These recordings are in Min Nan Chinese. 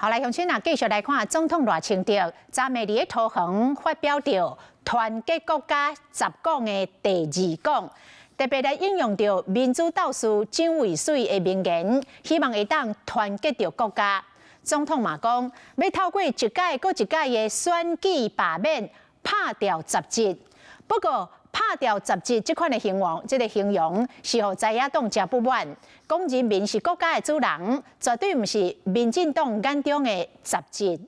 好來，鄉親啊，繼續來看總統賴清德，昨暝佇咧桃園發表著團結國家十講的第二講，特別來引用著民主鬥士蔣渭水的名言，希望會當團結著國家。總統嘛講，欲透過一屆閣一屆的選舉罷免，拍掉雜質。不過，拍掉雜質這款的形容，這個形容是予在野黨誠不滿，講人民是國家的主人，絕對毋是民進黨眼中的雜質。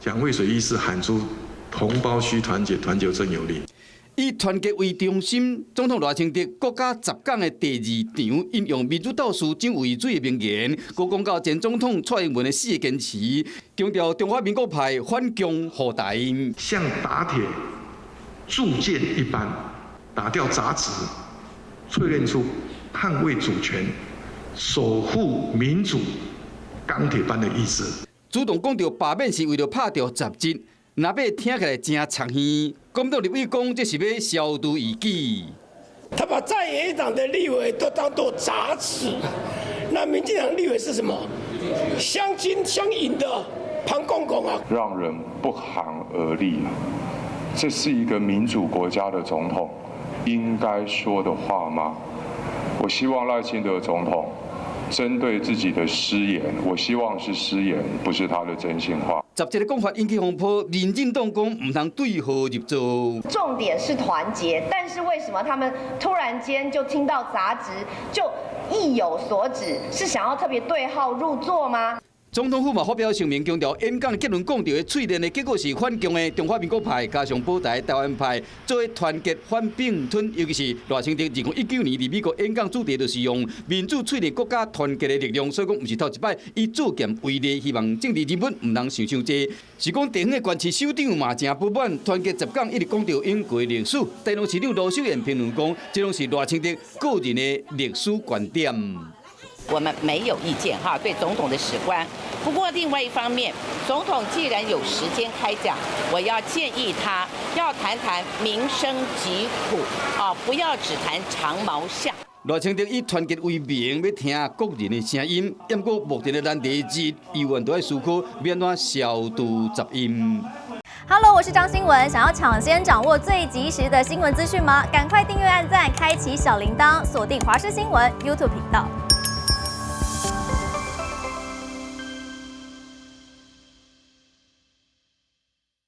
蔣渭水醫師喊出同胞須團結，團結真有力。以團結為中心，總統賴清德國家十講的第二場，引用民主鬥士蔣渭水的名言，閣講到前總統蔡英文的四個堅持，強調中華民國派反共護台，像打鐵鑄劍一般，打掉雜質，淬煉出捍衛主權、守護民主鋼鐵般的意志。主動講著罷免是為著拍掉雜質，若欲聽起來誠賊耳，國民黨立委講這是欲消除異己。他把在野黨的立委都當做雜質，那民進黨立委是什麼？相親相引的龐公公啊，讓人不寒而慄。這是一個民主國家的總統應該說的話嗎？我希望賴清德總統針對自己的失言，我希望是失言，不是他的真心話。雜質的講法引起風波，民進黨講毋通對號入座。重點是團結，但是為什麼他們突然間就聽到雜質就意有所指，是想要特別對號入座嗎？總統府嘛發表聲明，強調演講的結論講著的淬煉的結果是反共的中華民國派加上保台台灣派做伙團結反併吞，尤其是賴清德2019年佇美國演講主題就是用民主淬煉國家團結的力量，所以講毋是頭一擺以做劍為例，希望政治人物毋通想傷濟。是講地方的縣市首長嘛誠不滿，團結十講一直講著永過歷史。台中市長盧秀燕評論講，這攏是賴清德個人的歷史觀點。我們沒有意見哈，對總統的史觀。不過另外一方面，總統既然有時間開講，我要建議他要談談民生疾苦啊，不要只談長毛象。賴清德以團結為名，欲聽國人的聲音，毋過目前的難題是，猶原都愛思考欲按怎消除雜音。 Hello，我是張新文，想要搶先掌握最及時的新聞資訊嗎？趕快訂閱、按讚、開啟小鈴鐺，鎖定華視新聞 YouTube 頻道。